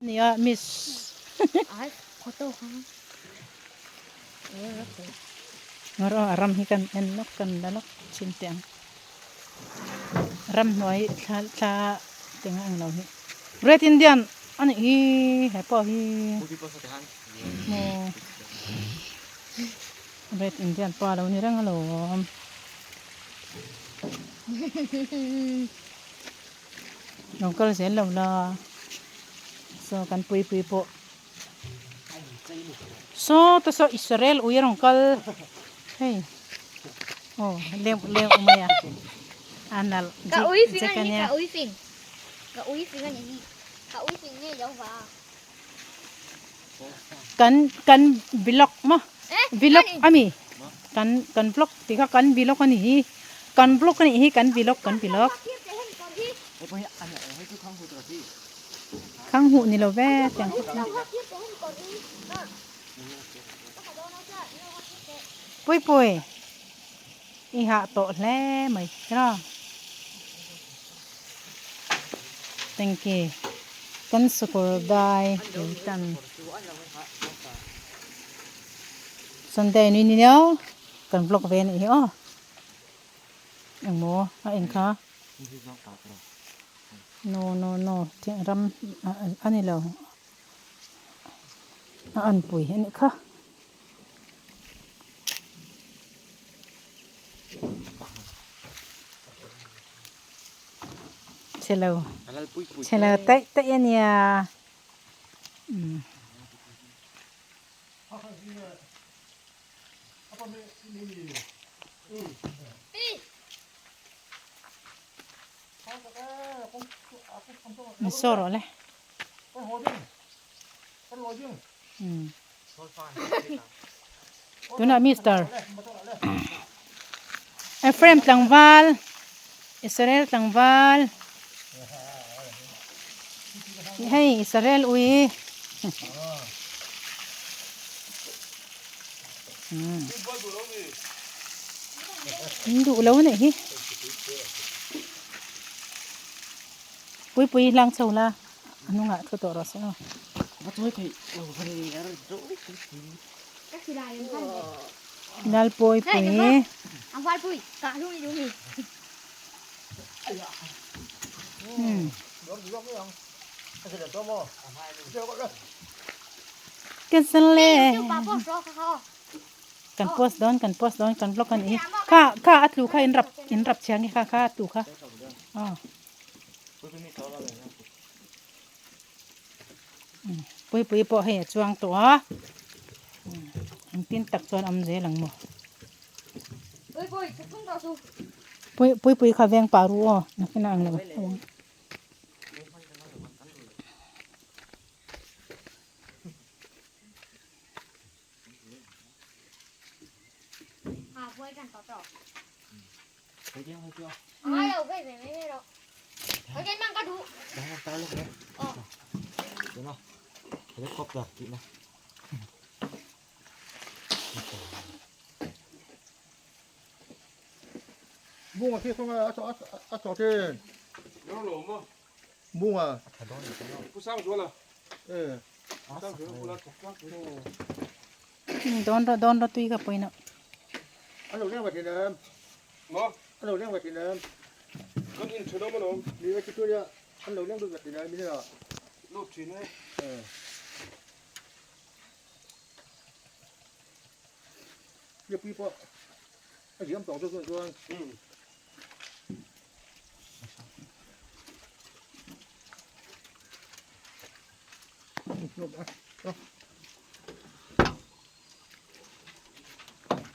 Nia miss. Ai photo kha. Ngaro a ram hi kan en lawk kan la lawk chin teh ang. Ram hnuai thla thla teng a englo hi. Red Indian a nih hi he pawh hi maw Red Indian pa lo ni reng alawm. Lo kal zel lo la saw kan pui pui pawh saw te saw Israel ui a rawn kal hei aw leuh leuh mai a a nalh Ka ui fing zek a ni ania. ka ui fing ka ui fing a ni hi ka ui fing ngei lo va. Kan kan vlog maw vlog ami kan kan vlog tih kha kan vlog a ni hi kan vlog a nih hi kan vlog kan vlog khang huh ni lo ve tiang te chu pui pui i hah tawh hle mai tiraw. Tengki kan sukawr dai tui tan Sunday ni ni nia kan vlog ve anih hi aw engmaw a eng kha no no no thing ram a ni lo a anpui anih kha. Chhelo chhelo taih taih a nia umm. Min saw rawh le. Umm. Tunah Mister Ephraim tlangval Israel tlangval hei Israel ui in duh lo anih hi puipui hlang chho la a hnungah thu tawh rawh se aw. Lalpawipui. Kan post dawn kan post dawn kan vlog a nih hi kha kha a tlu kha in rap in rap chhia nge kha kha a tlu kha aw. Puipui pawh hei a chuang tawh a engtin tak chuan awm zel ang maw Puipui kha veng pah ru aw nakin a ang lo Dawn rawh dawn rawh tui ka pawina.